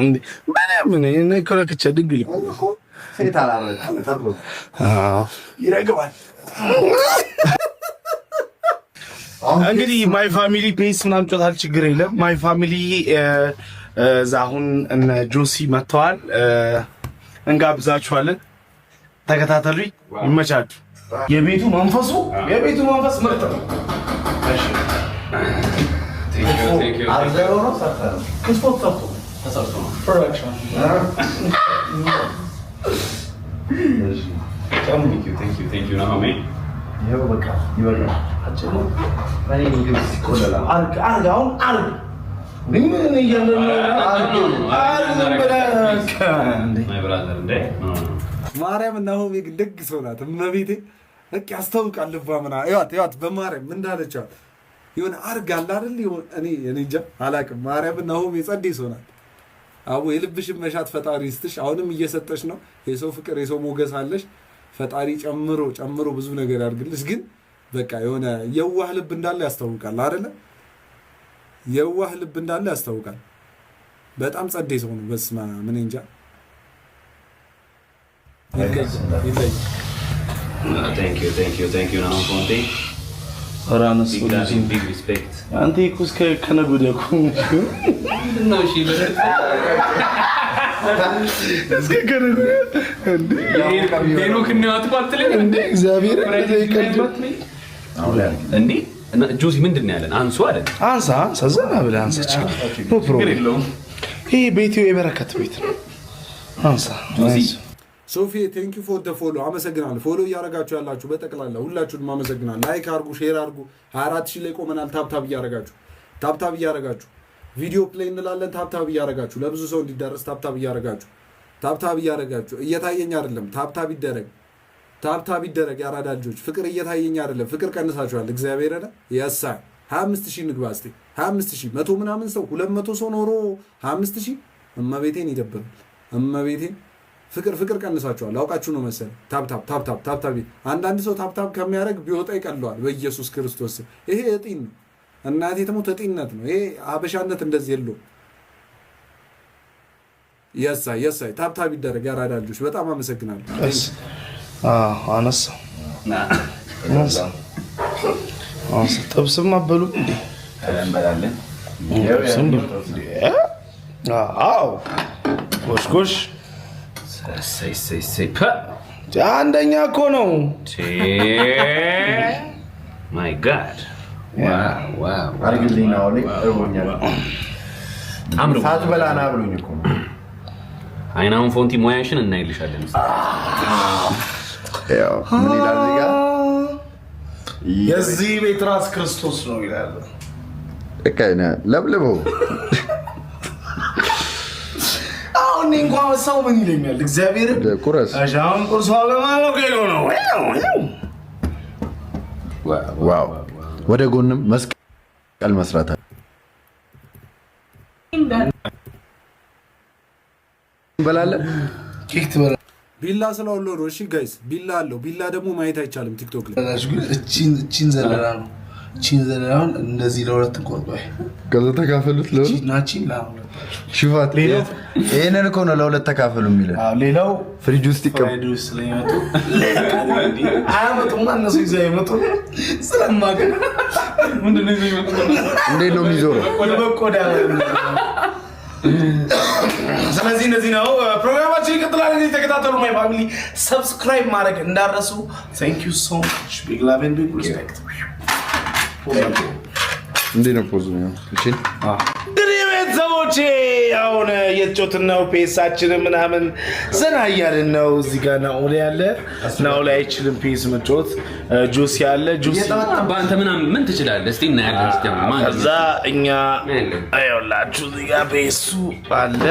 እንዴ ምንም እኔ እኮ ነክቼ ድንግል እኮ። ሴት አላመጣም። አዎ ይረግማል። እንግዲህ my family PS ምናምን ጮታል፣ ችግር የለም። My family እዛ አሁን እነ ጆሲ መጥተዋል፣ እንጋብዛችኋለን። ተከታተሉኝ፣ ይመቻችሁ። የቤቱ መንፈሱ የቤቱ መንፈስ ምርጥ ነው። አብዘሮ ነው ሰርተህ ነው? ክትፎ ተሰርቶ ተሰርቶ ነው። Production። Thank you ናሆሜ። ይኸው በቃ ይበቃል። እኔ ምግብ ሲቆለላ አርግ አርግ፣ አሁን አርግ። ምን እያለ ነው? አርግ ዝም ብለህ እንዴ። My brother እንዴ። ማርያም እና ሆሜ ግን ደግ ሰው ናት። እመቤቴ በቃ ያስታውቃል። ልቧ ምናምን እዋት እዋት በማርያም ምን እንዳለችዋት የሆነ አርግ አለ አይደል? የሆነ እኔ እንጃ አላውቅም። ማርያም እና ሆሜ ጸዴ ሰው ናት። አቦ የልብሽን መሻት ፈጣሪ ይስጥሽ። አሁንም እየሰጠሽ ነው። የሰው ፍቅር የሰው ሞገስ አለሽ። ፈጣሪ ጨምሮ ጨምሮ ብዙ ነገር ያድርግልሽ። ግን በቃ የሆነ የዋህ ልብ እንዳለ ያስታውቃል አይደለ? የዋህ ልብ እንዳለ ያስታውቃል። በጣም ጸዴ ሰው ነው። በስመ አብ እኔ እንጃ ይለያል ይለያል። Thank you, thank you, thank you ናሆም ፎንቲ። ኧረ አነሱ። Big love, big respect። አንተ እኮ እስከ ከነገ ወዲያ እኮ ምንድን ነው? እሺ እስከ ከነገ ወዲያ እንዴ። ሄኖክ ነው አትባትልኝ። እንዴ እግዚአብሔር ይቀልድ። እንዴ እና ጆሲ ምንድን ነው ያለን? አንሱ አለን። አንሳ አንሳ፣ ዘና ብለህ አንሳ። No problem። ይሄ ቤቱ የበረከት ቤት ነው። አንሳ። ጆሲ። ሶፊ thank you for the follow፣ አመሰግናለሁ። Follow እያረጋችሁ ያላችሁ በጠቅላላ ሁላችሁንም አመሰግናለሁ። Like አርጉ፣ share አርጉ። 24 ሺህ ላይ ቆመናል። Tap tap እያረጋችሁ፣ tap tap እያረጋችሁ ቪዲዮ play እንላለን። Tap tap እያረጋችሁ ለብዙ ሰው እንዲዳረስ tap tap እያረጋችሁ፣ tap tap እያረጋችሁ። እየታየኝ አይደለም። Tap tap ይደረግ፣ tap tap ይደረግ። የአራዳ ልጆች ፍቅር እየታየኝ አይደለም። ፍቅር ቀንሳችኋል። እግዚአብሔር የሳ 25 ሺህ ንግባ እስኪ። 25 ሺህ መቶ ምናምን ሰው 200 ሰው ኖሮ 25 ሺህ እመቤቴን ይደብራል። እመቤቴን ፍቅር ፍቅር ቀንሳችኋል። አውቃችሁ ነው መሰለኝ። Tap tap tap tap tap tap። አንዳንድ ሰው tap tap ከሚያደርግ ቢወጣ ይቀለዋል። በኢየሱስ ክርስቶስ ይሄ እጢን ነው። እናቴ ትሙት እጢነት ነው። ይሄ አበሻነት እንደዚህ የለውም። የሳይ የሳይ tap tap ይደረግ። የአራዳ ልጆች በጣም አመሰግናለሁ። አነሳ አነሳ አንሳ። ጥብስም አበሉም እንዴ? እንበላለን። ጥብስም ብሉ። አዎ ጎሽ ጎሽ። እሰይ እሰይ እሰይ ፐ አንደኛ እኮ ነው። My God! አድርግልኝ ነው አሁን እርቦኛል። በጣም ነው። ሳትበላ ና ብሎኝ እኮ ነው። አይናውን ፎንቲ ሙያሽን እናይልሻለን። ያው ምን ይላል እዚህ ጋር? የዚህ ቤት ራስ ክርስቶስ ነው ይላል። በቃ ለብልበው። አሁን እኔ እንኳን ሰው ምን ይለኛል? እግዚአብሔር ቁረስ። አሁን ቁርሷ ለማለት ነው። Wow፣ ወደ ጎንም መስቀል መስራት እንበላለን። ኬክ ትበላለች። ቢላ ስላለው ነው። እሺ guys ቢላ አለው። ቢላ ደግሞ ማየት አይቻልም ቲክቶክ ላይ። ግን እቺን ዘለላ ነው። እቺን ዘለላውን እንደዚህ ለሁለት እንቆርጧል። ከዛ ተካፈሉት ለሁለት። ናቺን ለሁለት። ሽፋት ይሄንን እኮ ነው ለሁለት ተካፈሉ የሚለው። ሌላው ፍሪጅ ውስጥ ይቀም ፍራይድ ውስጥ ስለሚመጡ አያመጡማ እነሱ ይዘው አይመጡ ስለማውቅ። እንዴት ነው የሚዞረው? የበቆዳ። ስለዚህ እንደዚህ ነው ፕሮግራማችን ይቀጥላል። እንግዲህ ተከታተሉ። My family subscribe ማድረግ እንዳረሱ። Thank you so much, big love and big respect። እንዴት ነው pause ነው? እሺ። እንግዲህ ቤተሰቦቼ አሁን እየተጫወትን ነው። PS ኣችንን ምናምን ዘና እያልን ነው። እዚህ ጋር ናኦል ያለ፣ ናኦል አይችልም PS መጫወት። ጆሲ አለ፣ ጆሲ። በአንተ ምናምን ምን ትችላለህ? እስቲ እናያለን። እስቲ አሁን ማን ከዛ እኛ ይኸውላችሁ እዚህ ጋር PS ኡ አለ።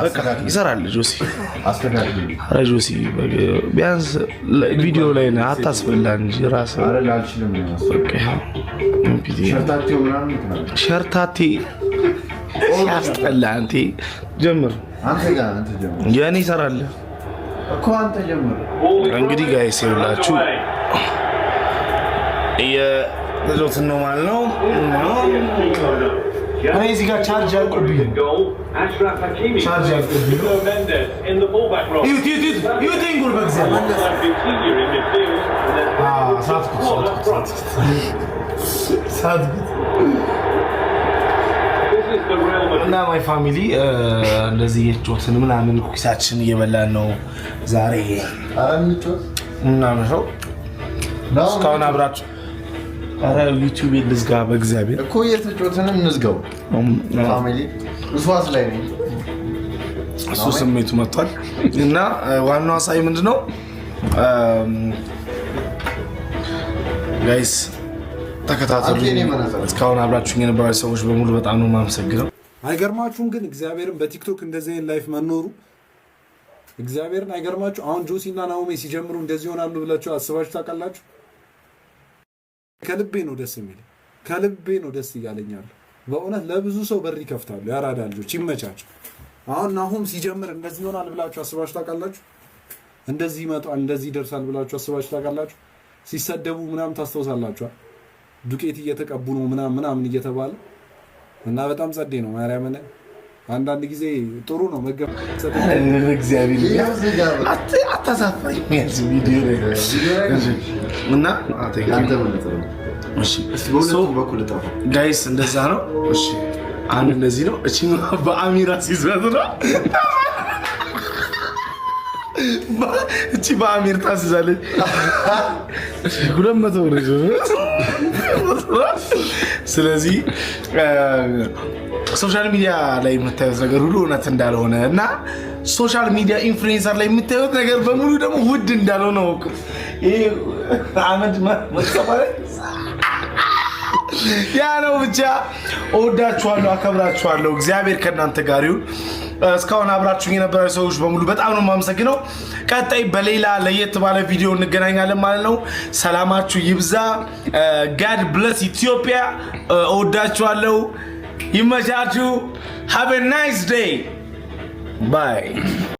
በቃ ይሰራል ጆሲ። አስተካክል። ኧረ ጆሲ ቢያንስ ቪዲዮ ላይ ነህ አታስበላ እንጂ ራስህ። አረ አልችልም። በቃ ይኸው MPT። ሸርታቴው ምናምን እንትን አለ። ሸርታቴ ሲያስጠላ። አንቴ ጀምር። አንተ ጋር አንተ ጀምር። የኔ ይሰራል። እኮ አንተ ጀምር። እንግዲህ guys ይኸውላችሁ እየተጫወትን ነው ማለት ነው። እኔ እዚህ ጋር ቻርጅ አልቆብኝ ነው። ቻርጅ አልቆብኝ ነው። እዩት፣ እዩት፣ እዩት፣ እዩት ይሄን ጎል በእግዚአብሔር። ሳትኩት፣ ሳትኩት፣ ሳትኩት። እና my family እንደዚህ እየተጫወትን ምናምን cookies ኣችን እየበላን ነው ዛሬ ምናምን ሰው እስካሁን አብራችሁ፣ ኧረ ዩቲዩብ ልዝጋ በእግዚአብሔር። እኮ እየተጫወትን እንዝጋው። Family ውስዋስ ላይ ነኝ። እሱ ስሜቱ መጥቷል። እና ዋናው ሀሳቢ ምንድን ነው guys? ተከታተሉ። እስካሁን አብራችሁኝ የነበራችሁ ሰዎች በሙሉ በጣም ነው የማመሰግነው። አይገርማችሁም? ግን እግዚአብሔርን በቲክቶክ እንደዚህ አይነት life መኖሩ እግዚአብሔርን አይገርማችሁ? አሁን ጆሲ እና ናኦሜ ሲጀምሩ እንደዚህ ይሆናሉ ብላችሁ አስባችሁ ታውቃላችሁ? ከልቤ ነው ደስ የሚል፣ ከልቤ ነው ደስ እያለኛል። በእውነት ለብዙ ሰው በር ይከፍታሉ። የአራዳ ልጆች ይመቻቸው። አሁን ናሆም ሲጀምር እንደዚህ ይሆናል ብላችሁ አስባችሁ ታውቃላችሁ? እንደዚህ ይመጣል፣ እንደዚህ ይደርሳል ብላችሁ አስባችሁ ታውቃላችሁ? ሲሰደቡ ምናምን ታስታውሳላችኋል? ዱቄት እየተቀቡ ነው ምናምን ምናምን እየተባለ እና በጣም ጸዴ ነው። ማርያምን አንዳንድ ጊዜ ጥሩ ነው መገሰጥ። እግዚአብሔር አታሳፋኝ። ቪዲዮ እና guys እንደዛ ነው። እሺ አንድ እንደዚህ ነው። እቺ በአሚራ ሲዝበት ነው። እቺ በአሚር ታስይዛለች። 200 ብር። ስለዚህ social media ላይ የምታዩት ነገር ሁሉ እውነት እንዳልሆነ እና social media influencer ላይ የምታዩት ነገር በሙሉ ደግሞ ውድ እንዳልሆነ እወቁ። ይሄ አመድ ያ ነው። ብቻ እወዳችኋለሁ፣ አከብራችኋለሁ። እግዚአብሔር ከእናንተ ጋር ይሁን። እስካሁን አብራችሁኝ የነበራችሁ ሰዎች በሙሉ በጣም ነው የማመሰግነው። ቀጣይ በሌላ ለየት ባለ ቪዲዮ እንገናኛለን ማለት ነው። ሰላማችሁ ይብዛ። God bless ኢትዮጵያ። እወዳችኋለሁ። ይመቻችሁ። Have a nice day, bye.